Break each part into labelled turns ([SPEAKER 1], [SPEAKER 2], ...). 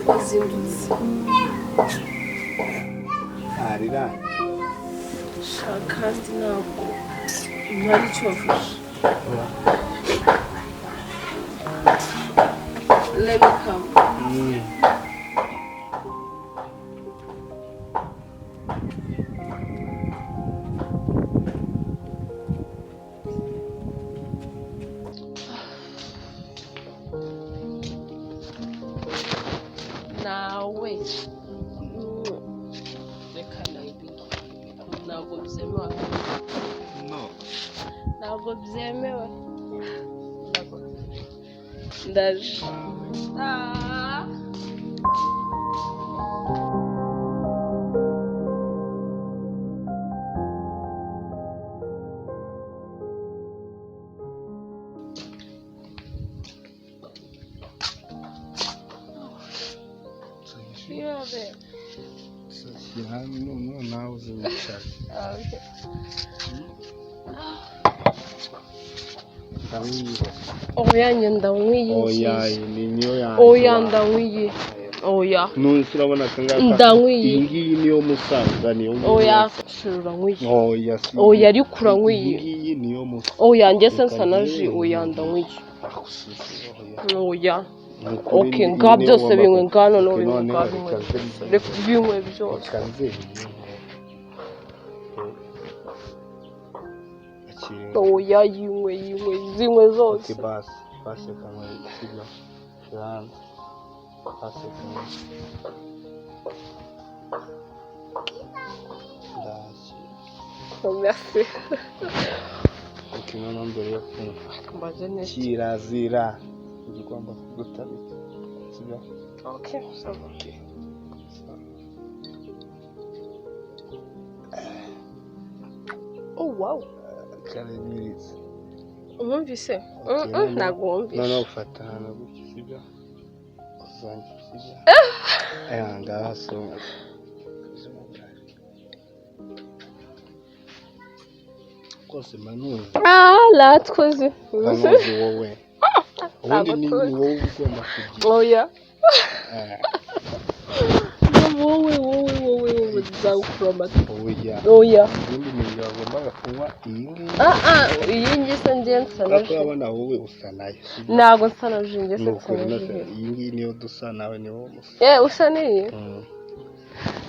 [SPEAKER 1] Wazindutse.
[SPEAKER 2] Ntarira.
[SPEAKER 1] Sha, kandi ntabwo ntari icyo wafashe. Let me come. Nawe reka nabibike, ntabwo byemewe.
[SPEAKER 2] No.
[SPEAKER 1] Ntabwo byemewe. Ndaje. Ah. Yeah, babe.
[SPEAKER 2] Shyira hano nawe uze wicare.
[SPEAKER 1] Ah, okay.
[SPEAKER 2] Ndanywiye.
[SPEAKER 1] Oya, njye ndanywiye.
[SPEAKER 2] Oya.
[SPEAKER 1] Nziza.
[SPEAKER 2] Ni niyo yanjye.
[SPEAKER 1] Oya, ndanywiye, oya.
[SPEAKER 2] Nonese urabona aka ngaka?
[SPEAKER 1] Ndanywiye.
[SPEAKER 2] Iyi ngiyi niyo musaza, niyo ngiyo.
[SPEAKER 1] Oya, shira, uranywiye.
[SPEAKER 2] Oya, si.
[SPEAKER 1] Oya, ariko uranywiye.
[SPEAKER 2] Iyi ngiyi niyo musa.
[SPEAKER 1] Oya, njye se nsa
[SPEAKER 2] Reka
[SPEAKER 1] na ji?
[SPEAKER 2] njyewe.
[SPEAKER 1] Oya, ndanywiye.
[SPEAKER 2] Oya.
[SPEAKER 1] Oya.
[SPEAKER 2] Ni ukuri.
[SPEAKER 1] Okay,
[SPEAKER 2] Iyi
[SPEAKER 1] nga
[SPEAKER 2] niyo
[SPEAKER 1] byose
[SPEAKER 2] ugomba
[SPEAKER 1] binywe nga noneho.
[SPEAKER 2] Okay,
[SPEAKER 1] Binywe
[SPEAKER 2] none
[SPEAKER 1] nga
[SPEAKER 2] reka
[SPEAKER 1] binywe.
[SPEAKER 2] nze.
[SPEAKER 1] Reka binywe byose.
[SPEAKER 2] Reka nze binywe. Akira.
[SPEAKER 1] Oya, yinywe, yinywe, zinywe zose.
[SPEAKER 2] Okay, basi basi, reka nkwe, sibyo? Shyira hano. Basi reka nkwe. Ndakira.
[SPEAKER 1] Oh, merci.
[SPEAKER 2] Okay, noneho mbere yo kunywa,
[SPEAKER 1] Mbaze neza.
[SPEAKER 2] kirazira ugomba kugutabika, sibyo?
[SPEAKER 1] Okay, ça va.
[SPEAKER 2] Okay. Sawa.
[SPEAKER 1] Oh wow.
[SPEAKER 2] Karemiritse.
[SPEAKER 1] Wumvise?
[SPEAKER 2] Okay,
[SPEAKER 1] Ntabwo wumvise.
[SPEAKER 2] Noneho ufata hano gutya, sibyo? Uzange, sibyo? Aya ngaha soma. Rwose mba ntuzi.
[SPEAKER 1] Ah, latwoze.
[SPEAKER 2] Mba ntuzi wowe ubundi
[SPEAKER 1] Ntabwo
[SPEAKER 2] ni
[SPEAKER 1] tuzi.
[SPEAKER 2] ni wowe ugomba kugira.
[SPEAKER 1] Oya.
[SPEAKER 2] Eh,
[SPEAKER 1] Wowe, wowe, wowe, wowe, nzagukura amata.
[SPEAKER 2] Oya.
[SPEAKER 1] Oya.
[SPEAKER 2] Ubundi ni njye wagombaga kunywa iyi ngiyi.
[SPEAKER 1] Ah ah, iyi ngiyi se njye nsa na
[SPEAKER 2] Kubera ko
[SPEAKER 1] ji?
[SPEAKER 2] urabona wowe usa nayo, sibyo?
[SPEAKER 1] Ntabwo nsa na ji njye
[SPEAKER 2] Ni
[SPEAKER 1] se nsa
[SPEAKER 2] ukuri
[SPEAKER 1] na
[SPEAKER 2] nose
[SPEAKER 1] ji?
[SPEAKER 2] iyi ngiyi niyo dusa nawe, ni wowe musa.
[SPEAKER 1] Eh, usa n'iyi?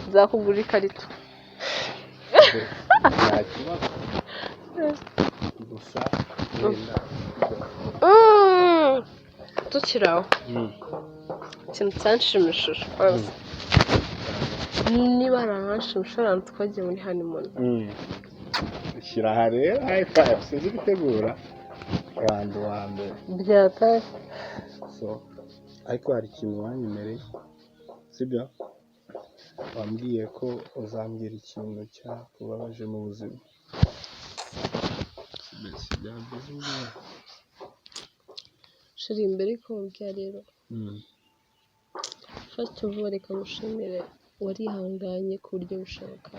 [SPEAKER 1] Nzakugura ikarito.
[SPEAKER 2] Nta kibazo, gusa wenda.
[SPEAKER 1] Tukiri aho, ikintu cyanshimishije rwose, niba hari ahanshimishije, ahantu twagiye muri honeymoon.
[SPEAKER 2] Shyira aha rero, high five. Sinzi gutegura abantu wa mbere.
[SPEAKER 1] Byataye.
[SPEAKER 2] So ariko hari ikintu wanyemereye, sibyo? Wambwiye ko uzambwira ikintu cyakubabaje mu buzima. Mbese byaba byiza umbwira.
[SPEAKER 1] Chéri, mbere yuko mubwira rero, first of all, reka ngushimire, warihanganye ku buryo bushoboka.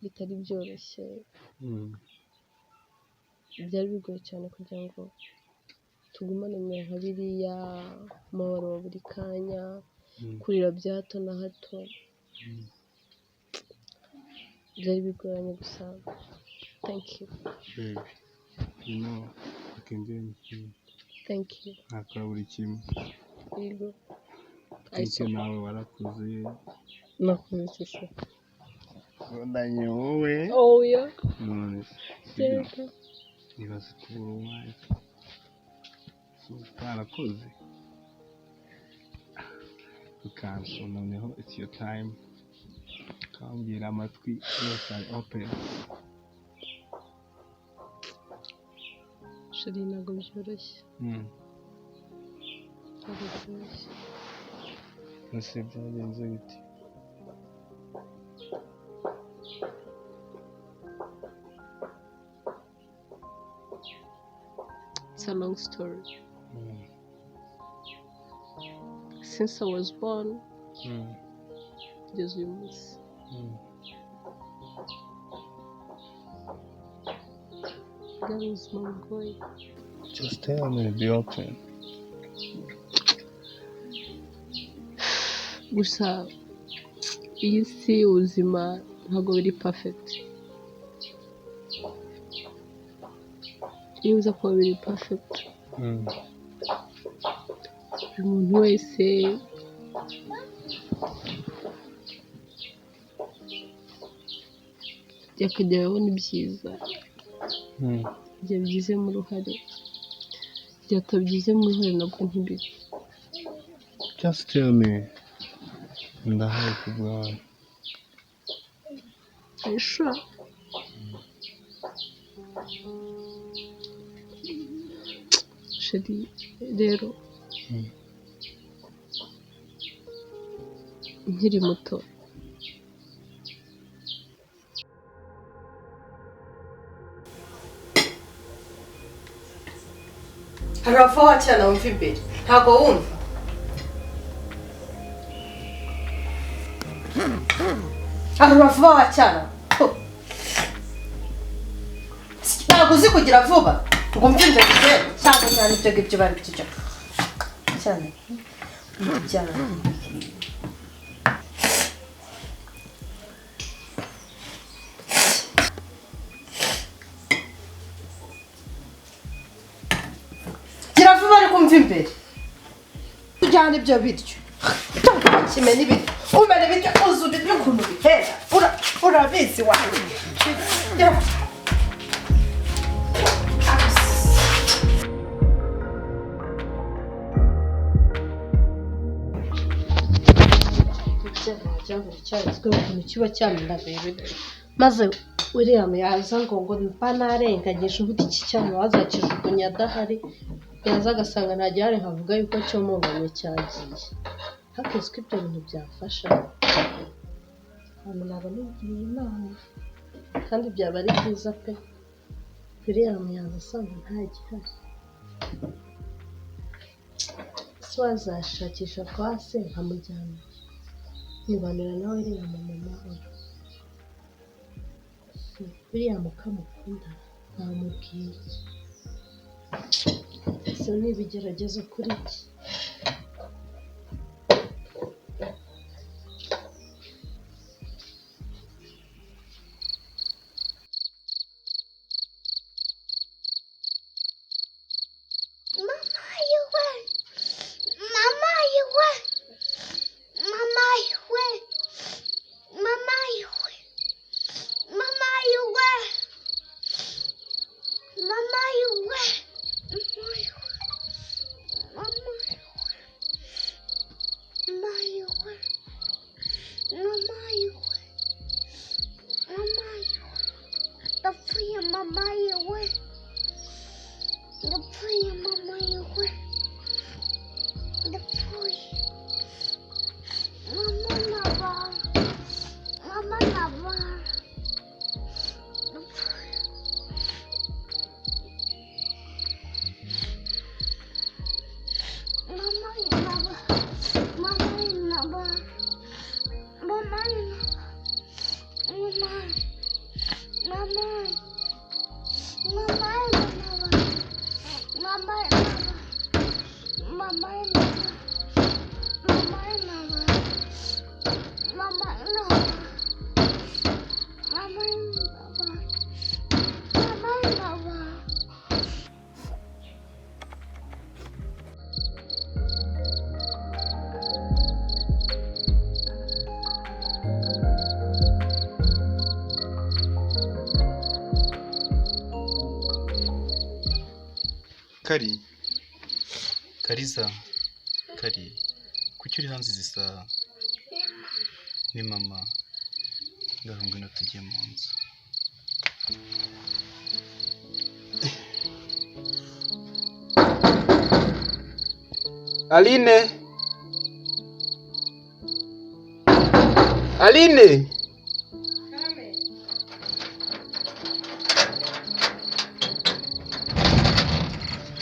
[SPEAKER 1] Bitari byoroshye. Byari bigoye cyane kugira ngo tugumane mu nka biriya mubabaro wa buri kanya, kurira bya hato na hato. Byari bigoranye, gusa thank you.
[SPEAKER 2] Baby, you know I can do anything.
[SPEAKER 1] Thank you.
[SPEAKER 2] Nakora buri kimwe.
[SPEAKER 1] Yego.
[SPEAKER 2] Thank you, nawe warakuze.
[SPEAKER 1] Nakoze iki se?
[SPEAKER 2] Ndanye wowe.
[SPEAKER 1] Oya.
[SPEAKER 2] None se, sibyo?
[SPEAKER 1] Yego.
[SPEAKER 2] Nibaze kubura umwanya so utarakoze ukanso. Noneho it's your time, ukambwira, amatwi yose ari open.
[SPEAKER 1] Chéri, ntabwo byoroshye. Ntabwo byoroshye.
[SPEAKER 2] Ese byagenze bite?
[SPEAKER 1] It's a long story. Since I was born kugeza uyu munsi, bwari ubuzima bugoye.
[SPEAKER 2] Just tell me, be open.
[SPEAKER 1] Gusa iyi si ubuzima ntabwo biri perfect. Iyo uza kuba biri perfect, buri muntu wese yakajya abona ibyiza byabigizemo uruhare, byatabigizemo uruhare nabwo ntibibe.
[SPEAKER 2] Just tell me, ndahari ku bwawe.
[SPEAKER 1] Are you sure? Chérie, rero nkiri muto
[SPEAKER 3] Harava wacyana wumva imbere ntabwo wumva. Harava wacyana ntabwo uzi kugira vuba ngo umve imbere cyangwa cyane ibyo ngibyo bari byo cyane cyane. Gira vuba ariko umve imbere tujyane ibyo biryo kimena ibiryo umena ibiryo uzi ibiryo ukuntu bihera urabizi wawe. Ukuntu kiba cyamenaguye ibiryo maze William yaza ngo mba narenganyije ubundi iki cyana wazakijugunya adahari, yaza agasanga nta gihari nkavuga yuko cyomonganye cyagiye. Hakozwe ibyo bintu byamfasha ahantu naba nigiriye inama kandi byaba ari byiza pe. William yaza asanga nta gihari, se wazashakisha kwa se nkamujyana nkibanira na William mama we. William uko amukunda ntamubwiye, ese ni ibigeragezo kuri iki?
[SPEAKER 4] Mama, you went. Mama, you went. Mama, you went. Mama, you went. Mama, you went. Mama, you went. Mama, you went. Mama, you went. Mama, you went. The free mama, you went. The free mama, you went. The free. Mama, naba. Mama, naba. The free. Mama, naba. Mama, naba. Mama, naba. Mama. Mama. Mama, naba. Mama, naba. Mama, naba. Mama, naba. Mama, naba. Mama, naba. Mama, naba.
[SPEAKER 5] Kari, Kariza, Kari, kuki uri hanze izi saha? Ni mama. Ngaho ngwino tujye mu nzu. Aline! Aline!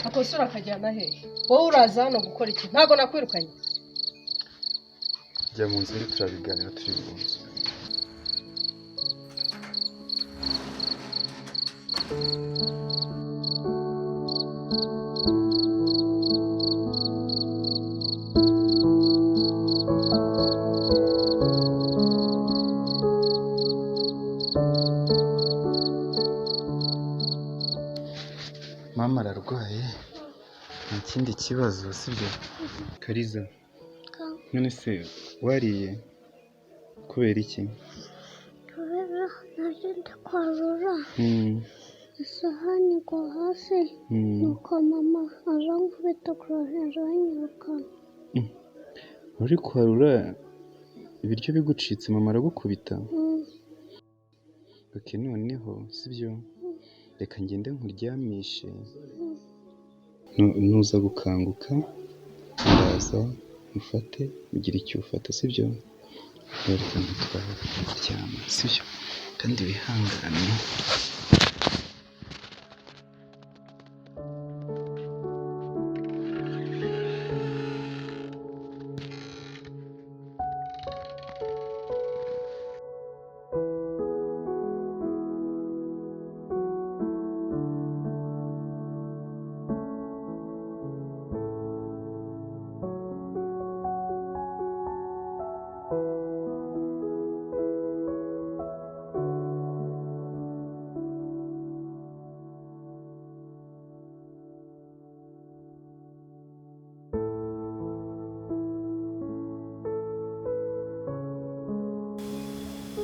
[SPEAKER 3] Akosora akajyana he? Wowe uraza hano gukora iki? Ntabwo nakwirukanye.
[SPEAKER 5] Jya mu nzu iri turabiganira turi mu nzu. urwaye, nta kindi kibazo, sibyo? Kariza, none se wariye kubera iki?
[SPEAKER 4] Kubera nari ndi kwarura isahani igwa hasi, nuko mama arankubita aranyirukana.
[SPEAKER 5] Uri kwarura ibiryo bigucitse mama aragukubita? Okay, noneho sibyo, reka ngende nkuryamishe, nuza gukanguka ndaza mufate ugire icyo ufata, sibyo? Reka nkutware kuryama, sibyo? Kandi wihangane.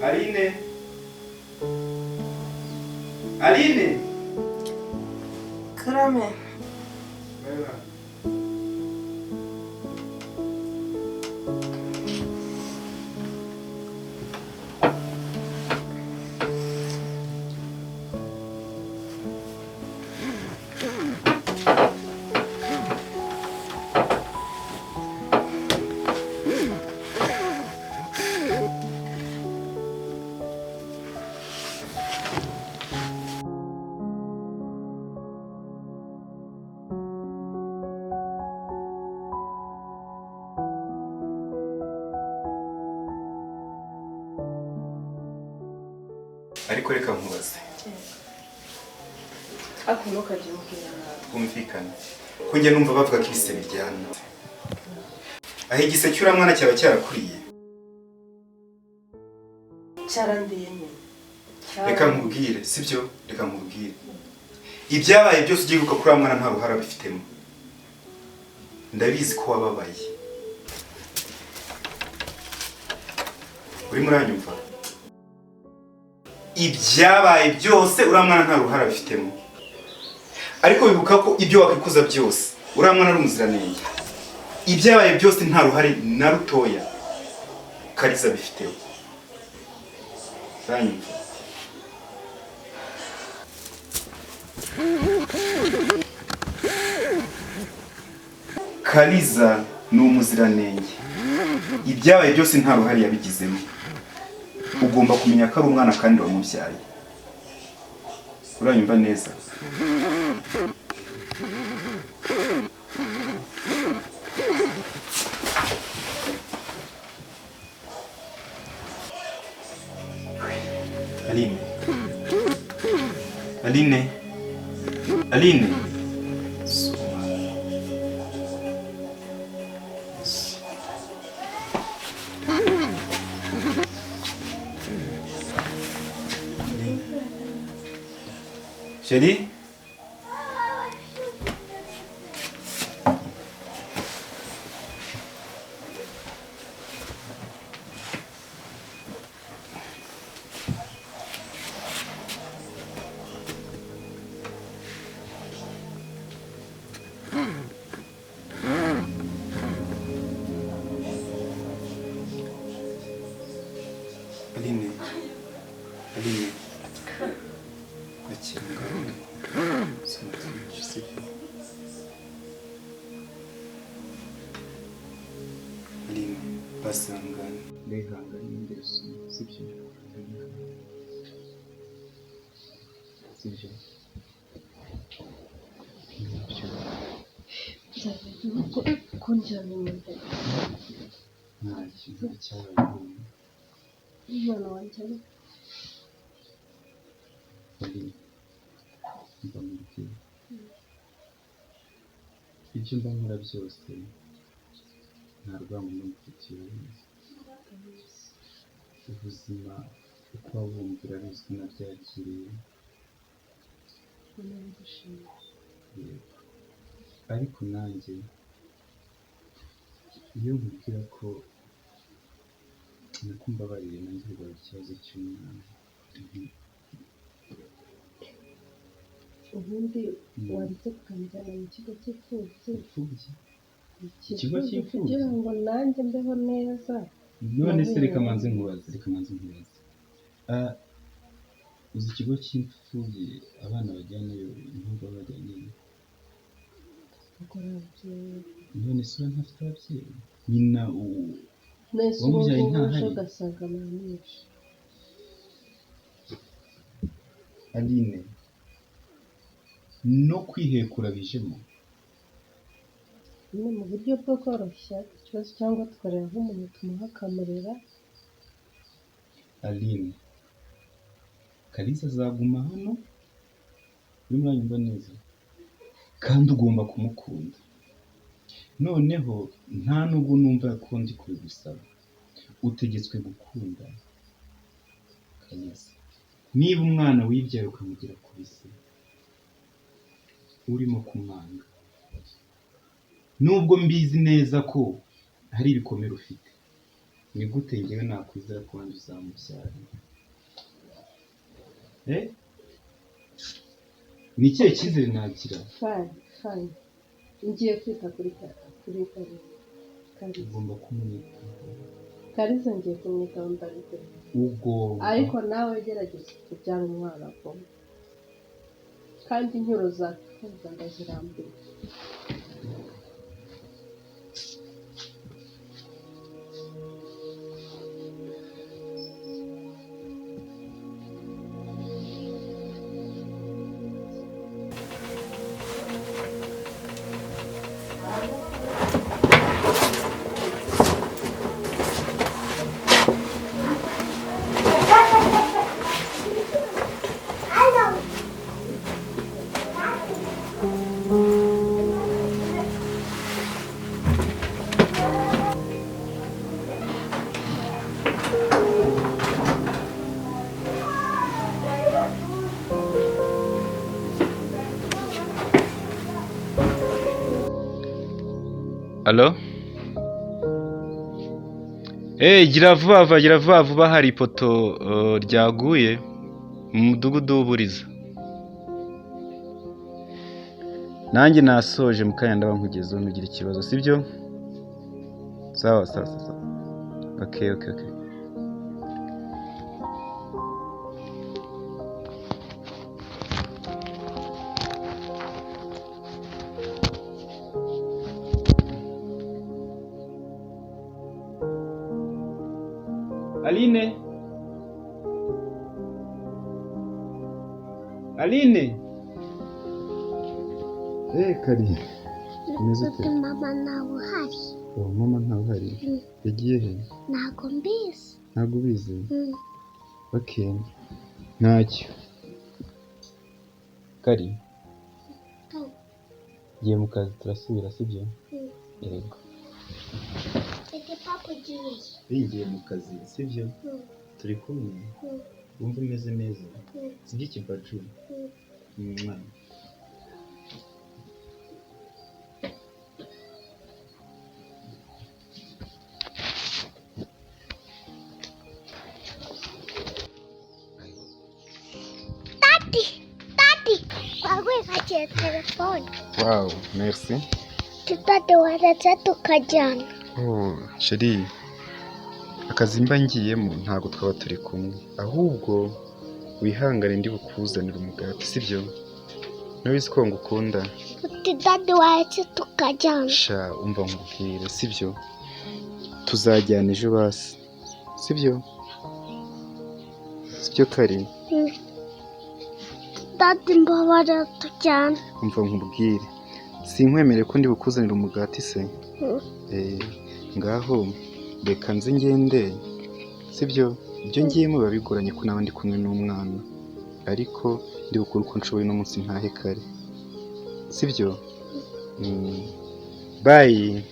[SPEAKER 5] Aline, Aline,
[SPEAKER 3] Karame.
[SPEAKER 5] Ariko reka nkubaze.
[SPEAKER 1] Ariko ntukajye umbwira nabi.
[SPEAKER 5] Twumvikane ko njya numva bavuga ko ibise biryana, aho igise cy'uriya mwana cyaba cyarakuriye.
[SPEAKER 3] Cyarandiye nyine.
[SPEAKER 5] Reka nkubwire, sibyo? Reka nkubwire, ibyabaye byose ugiye kwibuka kuri uriya mwana nta ruhare abifitemo. Ndabizi ko wababaye, urimo uranyumva? Ibyabaye byose uriya mwana nta ruhare abifitemo, ariko wibuka ko ibyo wakwikuza byose uriya mwana ari umuziranenge. Ibyabaye byose nta ruhare na rutoya Kariza abifiteho. Uranyumva? Kariza ni umuziranenge, ibyabaye byose nta ruhare yabigizemo. Ugomba kumenya ko ari umwana kandi wamubyaye. Uranyumva neza? Aline, Aline, Aline. Chérie? Aline, Aline, akira ngaho. Aline, basangane. Ndihangane ngeso, sibyo? Sibyo? Nibyo.
[SPEAKER 1] Ko ndyamye mu ntebe.
[SPEAKER 5] Nta kintu cyabaye.
[SPEAKER 1] Umwana wanjye ari
[SPEAKER 5] Aline, mva mubwire. Ibyo mba nkora byose nta rwango mba mfitiye, urabizi. Ubuzima uko wabumva urabizi ko nabyakiriye.
[SPEAKER 1] Mbona bigushimira.
[SPEAKER 5] Yego. Ariko nanjye iyo nkubwira ko nakumbabariye, nanjye rwaba ikibazo cy'umwana.
[SPEAKER 3] Ubundi waretse tukamujyana mu kigo cy'imfubyi.
[SPEAKER 5] Imfubyi? Ikigo cy'imfubyi?
[SPEAKER 3] Kugira ngo nanjye mbeho neza.
[SPEAKER 5] None se reka manze nkubaze, reka manze nkubaze. Uzi ikigo cy'imfubyi abana bajyanayo impamvu baba bajyanyeyo? None se uriya ntafite ababyeyi? Nyina
[SPEAKER 3] Nese ubu
[SPEAKER 5] uwamubyaye
[SPEAKER 3] ngubu uje
[SPEAKER 5] ntahari?
[SPEAKER 3] ugasanga namwishe.
[SPEAKER 5] Aline, no kwihekura bijemo.
[SPEAKER 3] Ni mu buryo bwo koroshya ikibazo, cyangwa tukareba nk'umuntu tumuha akamurera.
[SPEAKER 5] Aline, Kalisa azaguma hano, urimo uranyumva neza, kandi ugomba kumukunda. Noneho nta nubwo numva ko ndi kubigusaba, utegetswe gukunda Kalisa. Niba umwana wibyaye ukamugira ku isi, urimo kumwanga. Nubwo mbizi neza ko hari ibikomere ufite, ni gute njyewe nakwizera ko wanjye uzamubyara? Ni ikihe cyizere nagira?
[SPEAKER 3] Fine, fine. Ngiye kwita kuri kuri Kalisa.
[SPEAKER 5] Ugomba kumwitaho.
[SPEAKER 3] Kalisa ngiye kumwitaho, ndabikora.
[SPEAKER 5] Ugomba.
[SPEAKER 3] Ariko nawe gerageza kubyara umwana vuba. Kandi inkuru za Kalisa ndazirambiwe.
[SPEAKER 5] Alo? Gira vuba vuba, gira vuba vuba, hari ipoto ryaguye mu mudugudu w'Uburiza. Nanjye nasoje mu kanya ndaba nkugezeho, ntugire ikibazo, sibyo? Sawa sawa sawa. Okay, okay, okay. Aline? Aline? Kari. Umeze ute?
[SPEAKER 4] Mama ntawe uhari.
[SPEAKER 5] Uwo mama ntawe uhari? Yagiye he?
[SPEAKER 4] Ntabwo mbizi.
[SPEAKER 5] Ntabwo ubizi? Okay. Ntacyo. Kari? Ngiye mu kazi, turasubira, sibyo? Yego.
[SPEAKER 4] Ete papa ugiye?
[SPEAKER 5] Ngiye mu kazi, sibyo? Turi kumwe? Wumva umeze neza? Sibyo ikibaju? Mwana.
[SPEAKER 4] Tati, tati, wagwikakiye telefone.
[SPEAKER 5] Wow, merci.
[SPEAKER 4] Tati waretse tukajyana.
[SPEAKER 5] Oh, chérie, akazi mba ngiyemo ntabwo twaba turi kumwe, ahubwo wihangane ndi bukuzanire umugati, sibyo? Nawe ko ngukunda.
[SPEAKER 4] Uti dadi waretse tukajyana.
[SPEAKER 5] Sha, umva nkubwire, sibyo? Tuzajyana ejo basi, sibyo? Sibyo Kari?
[SPEAKER 4] Dadi mbabara tujyana.
[SPEAKER 5] Umva nkubwire, sinkwemereye ko ndi bukuzanire umugati se? Ngaho reka nze ngende, sibyo? Ibyo ngiyemo biba bigoranye ko naba ndi kumwe n'umwana, ariko ndi bukore uko nshoboye uno munsi ntahe kare, sibyo? Bye.